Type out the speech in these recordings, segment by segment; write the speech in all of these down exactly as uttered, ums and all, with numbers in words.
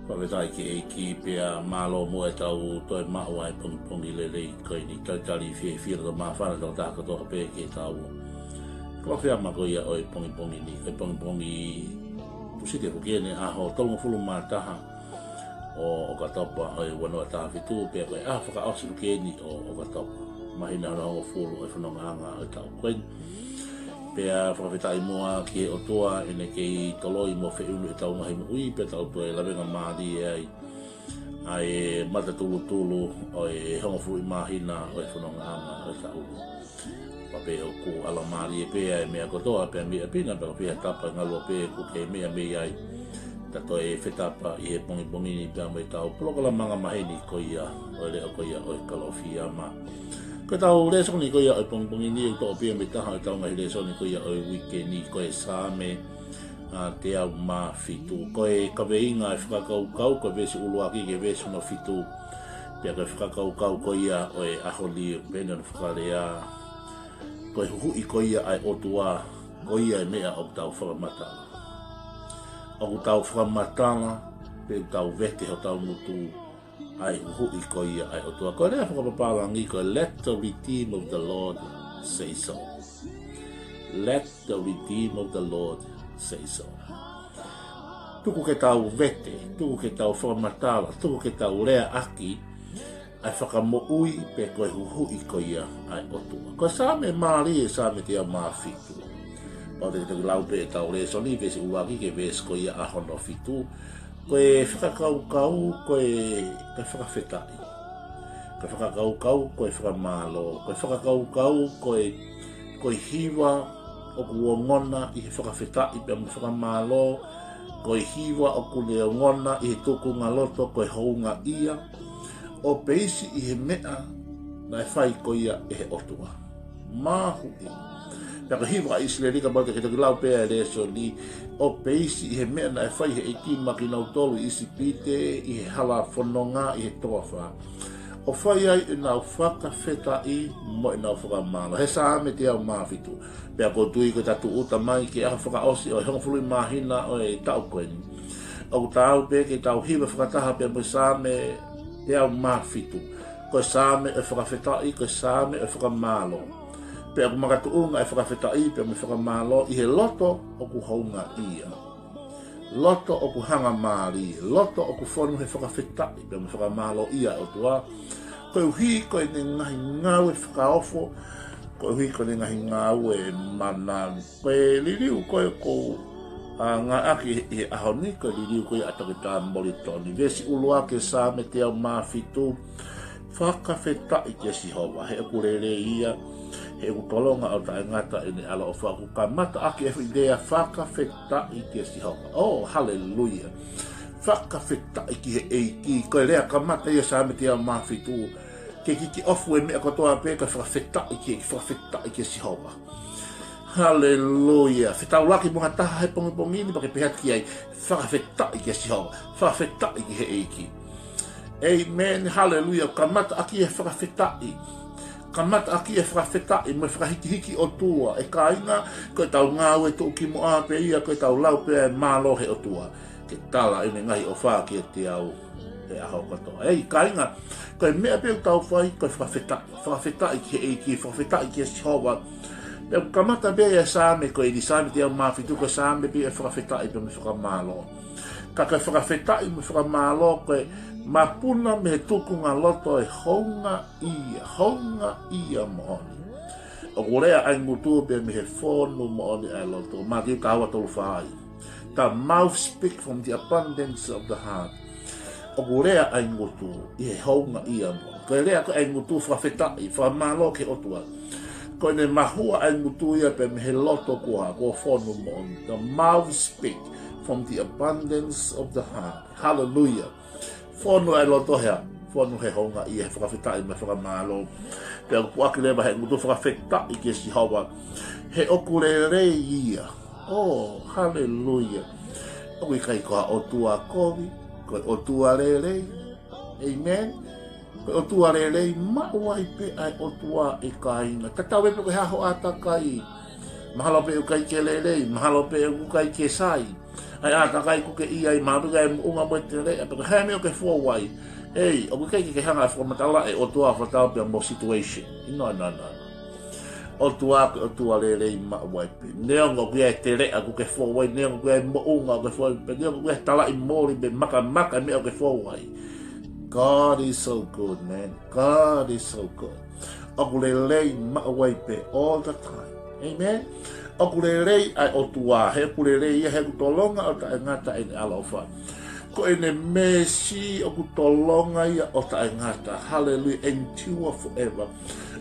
Fakafetaʻi ki he ʻEiki pea mālō muʻa ʻetau toe maʻu ʻa e pongipongi lelei ko eni. Talitali fiefia loto māfana tau taha kotoa pē ke tau. Ko e fiefia ko ia ʻo e pongipongi ni, ko e pongipongi Tūsite foki eni, ʻaho tolungofulu mā taha ʻo ʻOkatopa ʻo e ua noa taha fitu, pea ko e ʻaho fakaʻosi foki eni ʻo ʻOkatopa, māhina hono hongofulu ʻo e fonongaʻanga ʻo e taʻu ko eni. Pea fakafetaʻi muʻa ki he ʻOtua ʻene kei toloi mo feʻunu ʻetau ngaahi moʻui, pea tau toe lavengamālie ai ʻa e matatulutulu ʻo e hongofulu ʻi māhina ʻo e fonongaʻanga ʻo e taʻu ni. Pea pē ʻoku ʻalamālie pē ʻa e meʻa kotoa, pea meʻa pina, pea ko e fiha tapa ʻe ngalu pē ʻoku ke meʻa mei ai. Ta toe fetapa ʻi he pongipongi ni pea mo ʻetau polokalama angamaheni ko ia ʻo e leʻo ko ia ʻo e Kalofiama. Ko ʻetau lēsoni ko ia ʻo e pongipongi ni, ʻoku toʻo pē ia mei he taha ʻo ʻetau ngaahi lēsoni ko ia ʻo e uike ni, ko e Saame ʻa, teau mā fitu. Ko e kaveinga ʻa e fakakaukau, ko e veesi ʻuluaki ki he veesi hono fitu. Pea ko e fakakaukau ko ia ʻo e ʻaho ni, pehē hono fakalea: Ko e huhuʻi ko ia ʻa e ʻOtua, ko ia e meʻa ʻoku tau fakamatala. ʻOku tau fakamatala, pe ʻoku tau vete hotau ngutu ʻa e huhuʻi ko ia ʻa e ʻOtua. Ko e lea fakapapālangi ko e, "Let the redeemed of the Lord say so." Let the redeemed of the Lord say so. Tuku ke tau vete, tuku ke tau fakamatala, tuku ke tau leaʻaki ʻa e fakamoʻui pe ko e huhuʻi ko ia ʻa e ʻOtua. Ko e Saame mālie, Saame teau mā fitu. Pau te ke toki lau pē ʻetau lēsoni, veesi ʻuluaki ki he veesi ko ia ʻa hono fitu. Ko e fakakaukau, ko e, ko e fakafetaʻi. Ko e fakakaukau, ko e fakamālō. Ko e fakakaukau, ko e, ko e hiva ʻoku ongona ʻi he fakafetaʻi pea mo e fakamālō. Ko e hiva ʻoku ne ongona ʻi he tūkunga loto, ko e houngaʻia, ʻo peisi ʻi he meʻa naʻe fai ko ia ʻe he ʻOtua. Mahuʻinga. Pea ko e hiva ʻa ʻIsileli, kapau te ke toki lau pē ʻa e lēsoni, ʻo peisi ʻi he meʻa naʻe fai ʻe he ʻEiki maʻa kinautolu ʻi ʻIsipite, ʻi he hala fononga, ʻi he toafa, ʻo fai ai ʻenau fakafetaʻi mo ʻenau fakamālō. He Saame teau mā fitu. Pea ʻoku ou tui ko ʻeta tūʻuta mai ki he ʻaho fakaʻosi ʻo e hongofulu ʻi māhina ʻo e taʻu ko eni, ʻoku taau pē ke tau hiva fakataha pea mo e Saame teau mā fitu. Ko e Saame ʻo e fakafetaʻi, ko e Saame ʻo e fakamālō. Pea ʻoku makatuʻunga ʻa e fakafetaʻi pea mo e fakamālō ʻi he loto ʻoku houngaʻia, loto ʻoku hangamālie, loto ʻoku fonu he fakafetaʻi pea mo e fakamālō ʻia ʻa e ʻOtua. Koeʻuhi ko ʻene ngaahi ngāue fakaofo, koeʻuhi ko ʻene ngaahi ngāue manavahē. Ko e liliu ko ē ʻoku ou, ʻa, ngāueʻaki ʻi he ʻaho ni, ko e liliu ko ia ʻa Toketā Molitoni. Veesi ʻuluaki Saame teau mā fitu. Fakafetaʻi kia Sihova, he ʻoku lelei ia, he ʻoku tolonga ʻo taʻengata ʻene ʻaloʻofa. ʻOku kamata ʻaki e foʻi lea fakafetaʻi kia Sihova. ʻŌ, haleluia. Fakafetaʻi ki he ʻEiki. Ko e lea kamata ia Saame teau mā fitu. Ke kiʻi ofi e meʻa kotoa pē kae fakafetaʻi ki, fakafetaʻi kia Sihova. Haleluia. Fetaulaki mo ha taha he pongipongi ni pea ke pehē atu ki ai, fakafetaʻi kia Sihova. Fakafetaʻi ki he ʻEiki. ʻĒmeni. Haleluia. Kamata ʻaki e fakafetaʻi. Kamata ʻaki e fakafetaʻi mo e fakahikihiki ʻOtua. ʻE kāinga, ko ʻetau ngāue tuʻukimuʻa pē ia, ko ʻetau lau pē ʻa e mālō he ʻOtua, ke tala ʻene ngaahi ʻofa kiate au he ʻaho kotoa. ʻEi, kāinga, ko e meʻa pē ʻoku tau fai, ko e fakafetaʻi. Fakafetaʻi ki he ʻEiki, fakafetaʻi kia Sihova. Pea ʻoku kamata pē ʻa e Saame ko eni, Saame teau mā fitu, ko e Saame pē ʻo e fakafetaʻi pea mo e fakamālō. Ka ko e fakafetaʻi mo e fakamālō ko e mapuna mei he tūkunga loto ʻo e houngaʻia, houngaʻia moʻoni. ʻOku lea ʻa e ngutu pea mei he fonu moʻoni ʻa e loto. Mātiu taha ua tolu fā. The mouth speak from the abundance of the heart. ʻOku lea ʻa e ngutu ʻi he houngaʻia moʻoni. Ko e lea ko ē ʻa e ngutu fakafetaʻi, fakamālō ki he ʻOtua, ko ʻene mahua ʻa e ngutu ia pea mei he loto kuo, kuo fonu moʻoni. The mouth speak from the abundance of the heart. Hallelujah. Fonu ʻa e loto he ʻa, fonu he houngaʻia, he fakafetaʻi mo e fakamālō. Pea ʻoku puʻaki leva ʻe he ngutu, fakafetaʻi kia Sihova, he ʻoku lelei ia. ʻŌ, haleluia. ʻOku ʻikai ko ha ʻotua kovi, ko e ʻOtua lelei. ʻĒmeni. Ko e ʻOtua lelei, maʻu ai pē ʻa e ʻOtua, ʻe kāinga. Tatau ai pē pe ko e hā ho ʻātakai. Mahalo pē ʻoku ʻikai ke lelei, mahalo pē ʻoku ʻikai ke sai. ʻA e ʻātakai ʻoku ke ʻi ai, mahalo pē ʻoku ʻi ai e moʻunga mo e teleʻa, pe ko e hā e meʻa ʻoku ke fou ai. Ei, ʻoku ʻikai ke ke hanga ʻo fakamatalaʻi e ʻOtua ʻo fakatatau pea mo e situation. No, no, no, no. ʻOtua ko e ʻOtua lelei maʻu ai pē. Neongo ʻoku ʻi ai e teleʻa ʻoku ke fou ai, neongo ʻoku ʻi ai e moʻunga ʻoku ke fou ai, pe neongo ʻoku ʻi ai e talaʻi moli pe makamaka e meʻa ʻoku ke fou ai. God is so good, man. God is so good. ʻOku lelei maʻu ai pē all the time. Amen. ʻOku lelei ʻa e ʻOtua, he ʻoku lelei ia, he ʻoku tolonga ʻo taʻengata ʻene ʻaloʻofa. Ko ʻene meesi ʻoku tolonga ia ʻo taʻengata. Hallelujah, endure forever.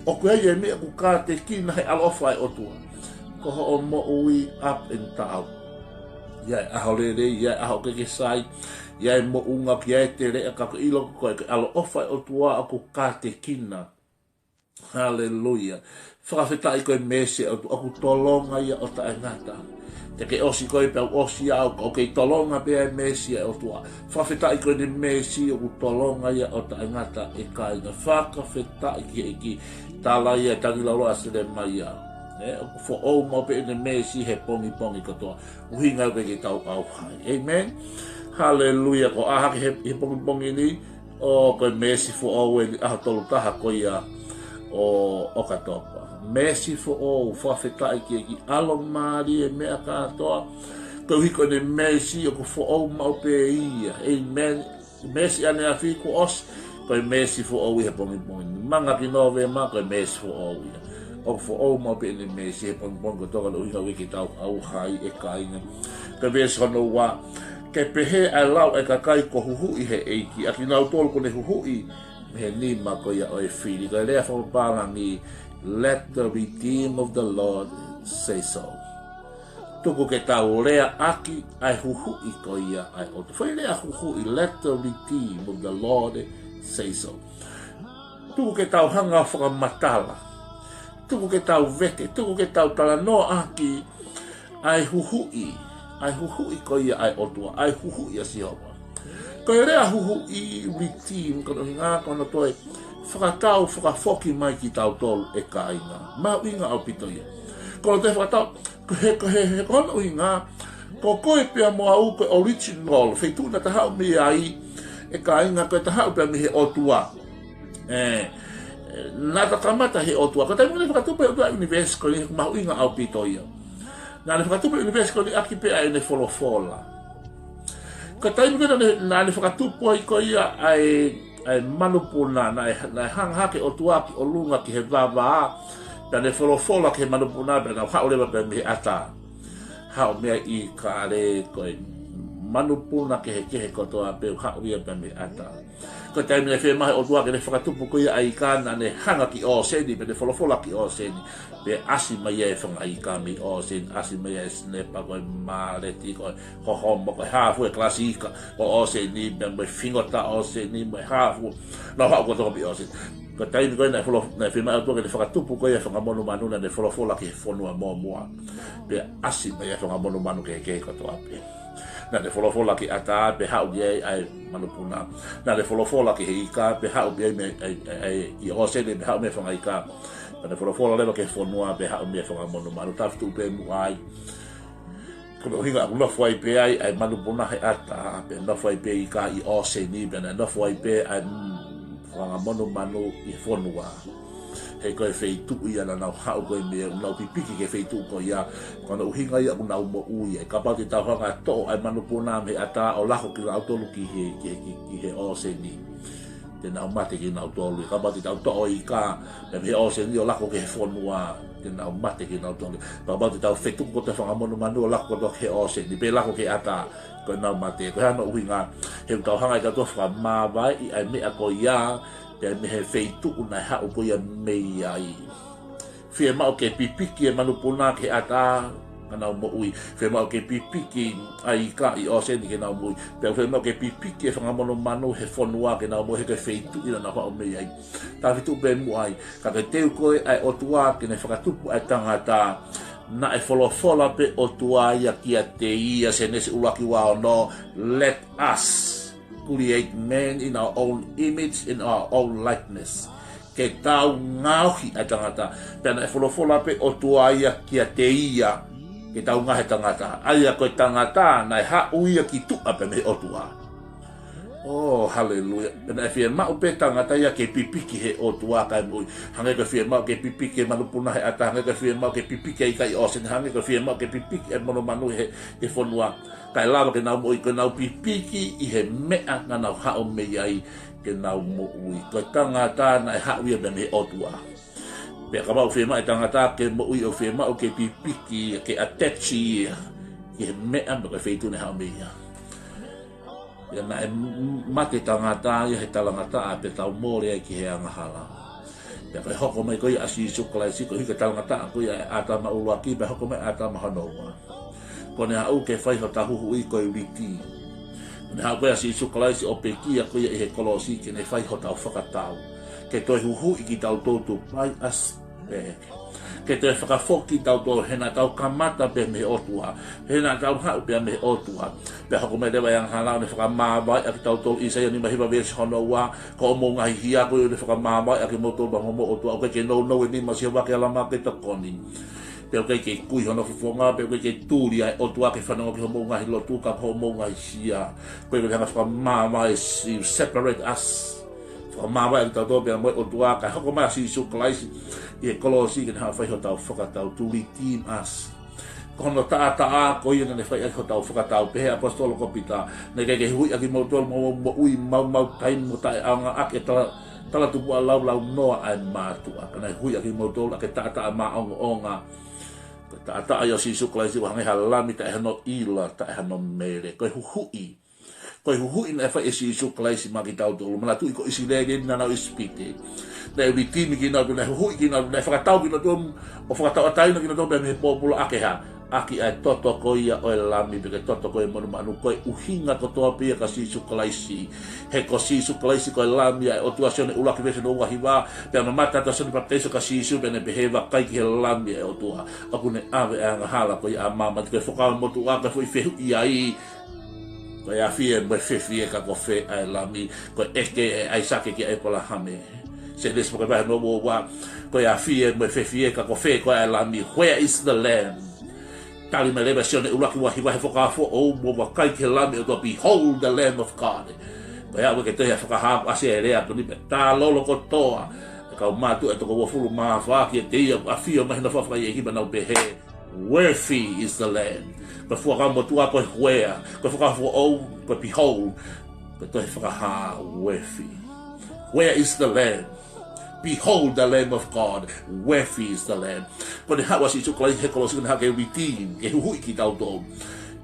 ʻOku ʻi ai e meʻa ʻoku kātekina he ʻaloʻofa ʻa e ʻOtua. Ko hoʻo moʻui up and down. ʻI ai e ʻaho lelei, ʻi ai e ʻaho ʻoku ke sai, ʻi ai e moʻunga, ʻi ai e teleʻa, ka ko e ʻilo ko e ʻaloʻofa ʻa e ʻOtua ʻoku kātekina. Haleluia. Fakafetaʻi ko e meesi ʻa e ʻOtua ʻoku tolonga ia ʻo taʻengata. Te ke ʻosi koe pea u ʻosi au, ka ʻoku kei tolonga pē ʻa e meesi ʻa e ʻOtua. Fakafetaʻi ko ʻene meesi ʻoku tolonga ia ʻo taʻengata ʻe kāinga. Fakafetaʻi ki he ʻEiki. Tala ia ʻe he tangilaulau ʻa Selemaia. ʻE, ʻoku foʻou maʻu pē ʻene meesi he pongipongi kotoa. ʻUhinga ʻoku ʻikai ke tau ʻauha ai. Amen. Haleluia. Ko e ʻaho hake he, he pongipongi ni, ʻo ko e meesi foʻou eni ʻaho tolu taha ko ia ʻo ʻOkatopa. Meesi foʻou, fakafetaʻi ki he ʻEiki, ʻalomālie e meʻa kātoa. Koeʻuhi ko ʻene meesi ʻoku foʻou maʻu pē ia. Amen. Meesi ʻaneafi kuo ʻosi, ko e meesi foʻou ia he pongipongi ni. Manga ki Nōvema, ko e meesi foʻou ia. ʻOku foʻou maʻu pē ʻene meesi he pongipongi kotoa, ka ko e ʻuhinga ʻoku ʻikai ke tau ʻauha ai ʻe kāinga. Ko e veesi hono ua, ke pehē ʻa e lau ʻa e kakai kuo huhuʻi ʻe he ʻEiki, ʻa kinautolu kuo ne huhuʻi mei he nima ko ia ʻo e fili. Ko e lea fakapālangi, let the redeemed of the Lord say so. Tuku ke tau leaʻaki ʻa e huhuʻi ko ia ʻa e ʻOtua. Foʻi lea huhuʻi, let the redeemed of the Lord say so. Tuku ke tau hanga ʻo fakamatala. Tuku ke tau vete, tuku ke tau talanoaʻaki ʻa e huhuʻi, ʻa e huhuʻi ko ia ʻa e ʻOtua, ʻa e huhuʻi ʻa Sihova. Ko e lea huhuʻi, redeem, ko hono ʻuhinga, ko hono toe fakatau, fakafoki mai kitautolu ʻe kāinga. Mahuʻinga ʻaupito ia. Ko hono toe fakatau, ko e, ko e, he ko hono ʻuhinga, ko koe pea mo au ko e original, feituʻu naʻa ta haʻu mei ai, ʻe kāinga, ko e ta haʻu pē mei he ʻOtua. ʻE, naʻa ta kamata he ʻOtua. Ko e taimi naʻe fakatupu he ʻOtua ʻa e ʻunivēsi ko eni, mahuʻinga ʻaupito ia. Naʻa ne fakatupu e ʻunivēsi ko eni ʻaki pē ʻa ʻene folofola. Ko e taimi ko ē naʻa ne, naʻa ne fakatupu ai ko ia ʻa e, ʻa e manupuna, naʻe, naʻe hanga hake ʻOtua ki ʻolunga ki he vavā, pea ne folofola ki he manupuna, pea nau haʻu leva pē mei he ʻatā. Haʻu mei ai ʻa e ʻīkale, ko e manupuna kehekehe kotoa pē ʻoku haʻu ia pē mei he ʻatā. Ko e taimi naʻe fiemaʻu he ʻOtua ke ne fakatupu ko ia ʻa e ika, naʻa ne hanga ki ʻōseni, pea ne folofola ki ʻōseni. Pea ʻasi mai ai e fanga ika mei ʻōseni, ʻasi mai ai e sinepa, ko e māleti, ko e hohomo, ko e hā fua e kalasi ika ʻo ʻōseni, pea mo e fingota ʻōseni, mo e hā fua. Nau haʻu kotoa mei ʻōseni. Ko e taimi ko ē naʻe folo-, naʻe fiemaʻu he ʻOtua ke ne fakatupu ko ia e fanga monumanu, naʻa ne folofola ki he fonua mōmoa. Pea ʻasi mai ai e fanga monumanu kehekehe kotoa pē. Naʻa ne folofola ki he ʻatā, pea haʻu ki ai ʻa e manupuna. Naʻa ne folofola ki he ika, pea haʻu ki ai mei, ʻa e, ʻa e, ʻa e, ʻi ʻōseni, pea haʻu mei ai e fanga ika. Pea ne folofola leva ki he fonua, pea haʻu mei ai e fanga monumanu. Tafituʻu pē muʻa ai. Ko hono ʻuhinga ʻoku nofo ai pē ai ʻa e manupuna he ʻatā, pea nofo ai pē e ika ʻi ʻōseni, pea naʻe nofo ai pē ʻa e, mm, fanga monumanu ʻi he fonua. He ko e feituʻu ia naʻa nau haʻu ko ē mei ai, ʻoku nau pipiki ki he feituʻu ko ia, ko hono ʻuhinga ia ʻoku nau moʻui ai. Kapau te tau hanga ʻo toʻo ʻa e manupuna mei he ʻatā ʻo lako kinautolu ki he, ki he, ki, ki he ʻōseni, te nau mate kinautolu. Kapau te tau toʻo e ika mei he ʻōseni ʻo lako ki he fonua, te nau mate kinautolu. Kapau te tau fetuku kotoa e fanga monumanu ʻo lako kotoa ki he ʻōseni, pe lako ki he ʻatā, ko ʻenau mate. Ko e hā hono ʻuhinga? He ʻoku tau hanga ʻe tautolu ʻo fakamāvaeʻi ʻa e meʻa ko ia, pea mei he feituʻu naʻe haʻu ko ia mei ai. Fiemaʻu ke pipiki e manupuna ki he ʻatā, ka nau moʻui. Fiemaʻu ke pipiki ʻa e ika ʻi ʻōseni ke nau moʻui. Pea fiemaʻu ke pipiki e fanga monumanu he fonua ke nau moʻui, he ko e feituʻu ia naʻa nau haʻu mei ai. Tafituʻu pē muʻa ai. Ka ke teu ko ē ʻa e ʻOtua ke ne fakatupu ʻa e tangata, naʻe folofola pē ʻOtua ia kiate ia, Sēnesi ʻuluaki ua ono, let us create man in our own image, in our own likeness. ke tau ngaohi ʻa e tangata. Pea naʻe folofola pē ʻOtua ia kiate ia ke tau ngaohi e tangata. ʻA ia ko e tangata naʻe haʻu ia ki tuʻa pē mei he ʻOtua. Oh, haleluia. Pea naʻe fiemaʻu pē tangata ia ke pipiki he ʻOtua kae moʻui. Hangē ko e fiemaʻu ke pipiki e manupuna he ʻatā, hangē ko e fiemaʻu ke pipiki e ika ʻi ʻōseni, hangē ko e fiemaʻu ke pipiki e monumanu he, he fonua. Kae lava ke nau moʻui, ko ʻenau pipiki ʻi he meʻa naʻa nau haʻu mei ai ke nau moʻui. Ko e tangata naʻe haʻu ia mei he ʻOtua. Pea kapau ʻoku fiemaʻu e tangata ke moʻui, ʻoku fiemaʻu ke pipiki, ke attach ia ki he meʻa mo e feituʻu naʻe haʻu mei ai. Pea naʻe m-, mate tangata ia he talangataʻa pea tau mole ai ki he angahala. Pea ko e hoko mai ko ia ʻa Sīsū Kalaisi, koeʻuhi ko e talangataʻa ko ia ʻa ʻĀtama ʻuluaki, pea hoko mai ʻĀtama hono ua. Ko ʻene haʻu ke fai hotau huhuʻi ko e redeem. Ko ʻene haʻu ko ia ʻa Sīsū Kalaisi ʻo pekia ko ia ʻi he kolosi ke ne fai hotau fakatau. Ke toe huhuʻi kitautolu to buy us back. Ke toe fakafoki kitautolu he naʻa tau kamata pē mei he ʻOtua. He naʻa tau haʻu pē mei he ʻOtua. Pea hoko mai leva e angahala ʻo ne fakamāvae ʻaki kitautolu, ʻĪsaia nima hiva veesi hono ua, ko hoʻomou ngaahi hia ko ia ʻoku ne fakamāvae ʻaki kimoutolu mei hoʻomou ʻOtua, ʻoku ʻikai ke nounou e nima ʻo Sihova ke ala maʻu ke tokoni. Pea ʻoku ʻikai ke kui hono fofonga, pea ʻoku ʻikai ke tuli ʻa e ʻOtua ke fanongo ki hoʻomou ngaahi lotu, ka ko hoʻomou ngaahi hia. Ko ia ʻoku ne hanga ʻo fakamāvae, separate us. Fakamāvae ʻaki kitautolu pea mo e ʻOtua, kae hoko mai ʻa Sīsū Kalaisi ʻi he kolosi ke ne hanga ʻo fai hotau fakatau, to redeem us. Ko hono taʻataʻa ko ia naʻa ne fai ʻaki hotau fakatau, pehē ʻe he ʻaposetolo ko Pita, naʻe ʻikai ke huhuʻi ʻa kimoutolu mo hoʻomou moʻui maumau taimi mo taʻeʻaonga ʻaki e tala, talatupuʻa laulaunoa ʻa e mātuʻa. Ka naʻe huhuʻi ʻa kimoutolu ʻaki e taʻataʻa maʻongoʻonga. Ko e taʻataʻa ia ʻo Sīsū Kalaisi ʻoku hangē ha lami taʻe hano ʻila, taʻe hano mele. Ko e huhuʻi. Ko e huhuʻi naʻe fai ʻe Sīsū Kalaisi maʻa kitautolu. Manatuʻi ko ʻIsileli ʻi he naʻa nau ʻi ʻIsipite. Naʻe redeem kinautolu, naʻe huhuʻi kinautolu, naʻe fakatau kinautolu, ʻo fakatauʻatāina kinautolu pea mei he pōpula ʻaki e hā? ʻAki ʻa e toto ko ia ʻo e lami, pe ko e toto ko ia ʻo e monumanu. Ko e ʻuhinga kotoa pē ia kia Sīsū Kalaisi. He ko Sīsū Kalaisi ko e lami ʻa e ʻOtua, Sione ʻuluaki veesi hono ua hiva, pea mamata atu ʻa Sione Papitaiso kia Sīsū, pea ne pehē, vakai ki he lami ʻa e ʻOtua. ʻOku ne ʻave ʻa e angahala ko ia ʻa māmani. Ko e fuakava motuʻa, ko e foʻi fehuʻi ia, ko e afie mo e fefie ka ko fē ʻa e lami, ko e ʻeke ʻe ʻAisake kia ʻĒpalahame. Sēnesi vahe hono ua ua, ko e afie mo e fefie ka ko fē ko ē ʻa e lami, where is the lamb? Tali mai leva ʻe Sione ʻuluaki ua hiva he Fuakava Foʻou, mou vakai ki he lami ʻo e ʻOtua, behold the Lamb of God. Ko ia ʻoku ke toe fakahā ʻoku ʻasi e lea ko eni pea tā lolo kotoa e kau mātuʻa ʻe toko uofulu mā fā kiate ia ʻoku ʻafio mai ʻi hono fakaʻeiʻeiki pea nau pehē, worthy is the Lamb. Ko e Fuakava Motuʻa ko e where, ko e Fuakava Foʻou ko e behold, ko e toe fakahā worthy. Where is the Lamb? Behold the Lamb of God, worthy is the Lamb. Ko ʻene haʻu ʻa Sīsū Kalaisi he kolosi ko ʻene haʻu ke redeem, ke huhuʻi kitautolu.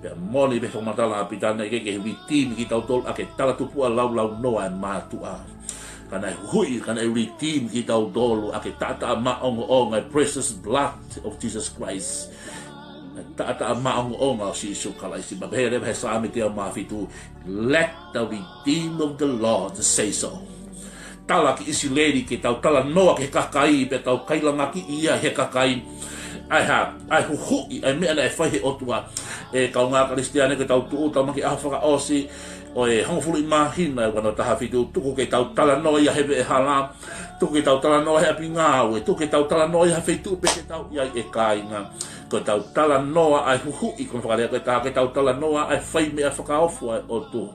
Pea moʻoni pē fakamatala ʻa Pita, naʻe ʻikai ke redeem kitautolu ʻaki e talatupuʻa laulaunoa ʻa e mātuʻa. Ka naʻe huhuʻi, ka naʻe redeem kitautolu ʻaki e taʻataʻa maʻongoʻonga, e precious blood of Jesus Christ. E taʻataʻa maʻongoʻonga ʻo Sīsū Kalaisi. Pea pehē leva he Saame teau mā fitu, let the redeemed of the Lord say so. Tala ki ʻIsileli ke tau talanoa ki he kakai, pea tau kailangaki ia he kakai. ʻA e hā, ʻa e huhuʻi, ʻa e meʻa naʻe fai he ʻOtua. ʻE kaungā Kalisitiane, ko ʻetau tuʻutāmaki ʻaho fakaʻosi ʻo e hongofulu ʻi māhina ʻe ua noa taha fitu, tuku ke tau talanoa ia he veʻehala, tuku ke tau talanoa he ʻapi ngāue, tuku ke tau talanoa ia he feituʻu pē ke tau ʻi ai, ʻe kāinga. Ko ʻetau talanoa ʻa e huhuʻi, ko hono fakalea ko ē ʻe taha, ko ʻetau talanoa ʻa e fai meʻa fakaofo ʻa e ʻOtua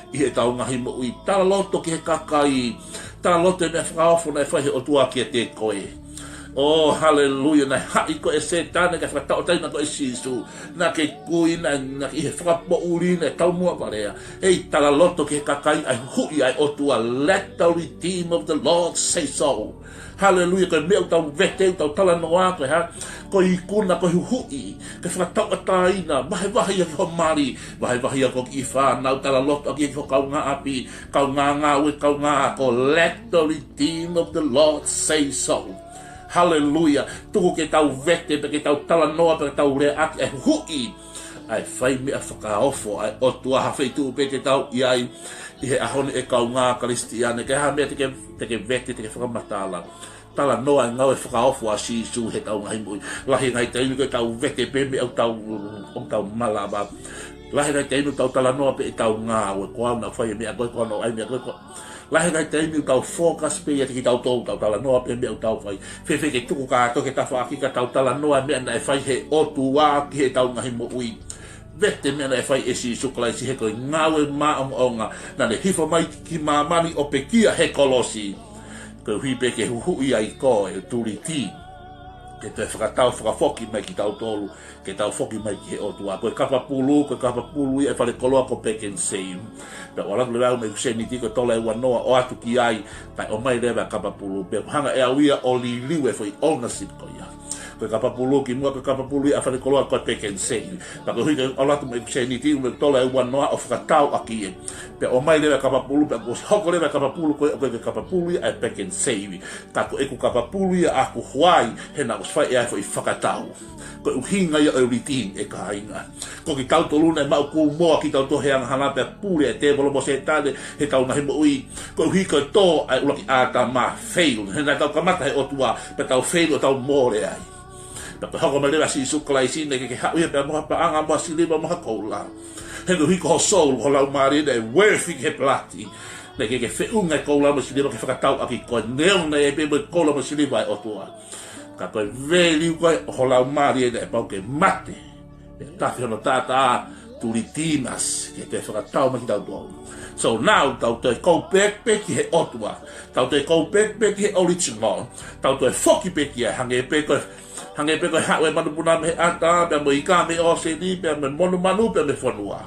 ʻi heʻetau ngaahi moʻui. Talaloto ki he kakai, talaloto e meʻa fakaofo naʻe fai he ʻOtua kiate koe. Oh, haleluia, naʻe haʻi koe ʻe Sētane kae fakatauʻatāina koe ʻe Sīsū. Naʻa ke kui, naʻa, naʻa ke ʻi he fakapoʻuli, naʻe taumuʻa valea. Ei, talaloto ki he kakai ʻa e huhuʻi ʻa e ʻOtua, let the redeemed of the Lord say so. Haleluia, ko e meʻa ʻoku tau vete, ʻoku tau talanoa, ko e hā, ko e ikuna, ko e huhuʻi, ke fakatauʻatāina, vahevahe ia ki ho mali, vahevahe ia ki ho kiʻi fānau, talaloto ʻaki ia ki ho kaungāʻapi, kaungā ngāue, kaungā ako, let the redeemed of the Lord say so. Haleluia, tuku ke tau vete, pea ke tau talanoa, pea ke tau lea ʻaki e huhuʻi ʻa e fai meʻa fakaofo ʻa e ʻOtua ha feituʻu pē te tau ʻi ai ʻi he ʻaho ni, ʻe kaungā Kalisitiane. Ko e hā e meʻa te ke, te ke vete, te ke fakamatala? Talanoa e ngāue fakaofo ʻa Sīsū heʻetau ngaahi moʻui. Lahi e ngaahi taimi ko ʻetau vete pē meʻa ʻoku tau, ʻoku tau malava. Lahi e ngaahi taimi ʻoku tau talanoa pē ʻetau ngāue, ko au naʻa ku fai e meʻa ko ē, ko au naʻa ku ʻai e meʻa ko ē, ko. Lahi e ngaahi taimi ʻoku tau focus pē ia ʻiate kitautolu, tau talanoa pē meʻa ʻoku tau fai. Fēfē ke tuku kātoa ki he tafaʻaki ka tau talanoa e meʻa naʻe fai he ʻOtua ki heʻetau ngaahi moʻui. Vete e meʻa naʻe fai ʻe Sīsū Kalaisi he ko e ngāue maʻongoʻonga naʻa ne hifo mai ki māmani ʻo pekia he kolosi. Koeʻuhi pē ke huhuʻi ai koe, tuliti, ke toe fakatau fakafoki mai kitautolu, ke tau foki mai ki he ʻOtua. Ko e kapa pulu, ko e kapa pulu ia ʻa e fale koloa ko Pack n Save. Pea ʻoku ʻalu atu leva au mo ʻeku sēniti ko e tola ʻe ua noa ʻo ʻoatu ki ai, kae ʻomai leva e kapa pulu. Pea ʻoku hanga ʻe au ia ʻo liliu e foʻi ownership ko ia. Ko e kapa pulu kimuʻa, ko e kapa pulu ia ʻa e fale koloa ko Pack n Save. Pea koeʻuhi ko e ʻalu atu mo ʻeku sēniti mo e tola ʻe ua noa ʻo fakatau ʻaki ia. Pea ʻomai leva e kapa pulu, pea kuo ʻosi hoko leva e kapa pulu ko ē, ko e kapa pulu ia ʻa e Pack n Save. Ka ko ʻeku kapa pulu ia ʻaʻaku hoʻi, he naʻa ku ʻosi fai ʻe au e foʻi fakatau. Ko e ʻuhinga ia ʻo e redeem, ʻe kāinga. Ko kitautolu naʻe maʻu kū moa kitautolu he angahala pea pule ʻe he tēvolo mo Sētane heʻetau ngaahi moʻui. Koeʻuhi ko e tō ʻa e ʻuluaki ʻĀtama, fail. He naʻa tau kamata he ʻOtua, pea tau fail ʻo tau mole ai. Pea ko e hoko mai leva ʻa Sīsū Kalaisi, naʻe ʻikai ke haʻu ia pea mo ha paʻanga mo ha siliva mo ha koula. He koeʻuhi ko ho soul, ho laumālie naʻe worthy ki he palati. Naʻe ʻikai ke feʻunga e koula mo e siliva ke fakatau ʻaki koe, neongo naʻe ʻi ai pē mo e koula mo e siliva ʻa e ʻOtua. Ka ko e value ko ē ʻo ho laumālie naʻe pau ke mate. Pea tafe hono taʻataʻa to redeem us, ke toe fakatau mai kitautolu. So now, tau toe go back pē ki he ʻOtua. Tau toe go back pē ki he original. Tau toe foki pē ki ai, hangē pē ko e, hangē pē ko e haʻu e manupuna mei he ʻatā, pea mo e ika mei ʻōseni, pea mo e monumanu, pea mo e fonua.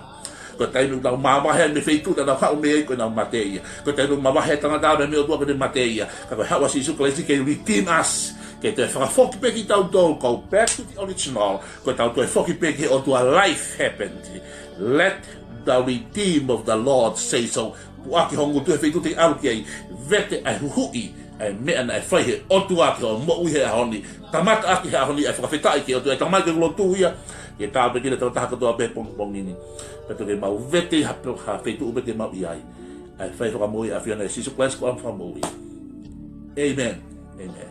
Ko e taimi ʻoku nau mavahe ai mei he feituʻu naʻa nau haʻu mei ai, ko ʻenau mate ia. Ko e taimi ʻoku mavahe e tangata mei he ʻOtua, ko ʻene mate ia. Ka ko e haʻu ʻa Sīsū Kalaisi ke redeem us, ke toe fakafoki pē kitautolu, go back to the original. Ko ʻetau toe foki pē ki he ʻOtua, life happened. Let the redeem of the Lord say so. Puʻaki ho ngutu he feituʻu te ke ʻalu ki ai, vete ʻa e huhuʻi ʻa e meʻa naʻe fai he ʻOtua ki hoʻo moʻui he ʻaho ni. Kamata ʻaki he ʻaho ni ʻa e fakafetaʻi ki he ʻOtua. ʻE Tamai, ko e lotu ia ke tāpuekina kitautolu kotoa pē he pongipongi ni. Pea tuku ke mau vete ha pe-, ha feituʻu pē te mau ʻi ai, ʻa e fai fakamoʻui ʻa e ʻAfiona ʻia Sīsū Kalaisi ko homau Fakamoʻui. ʻĒmeni. ʻĒmeni.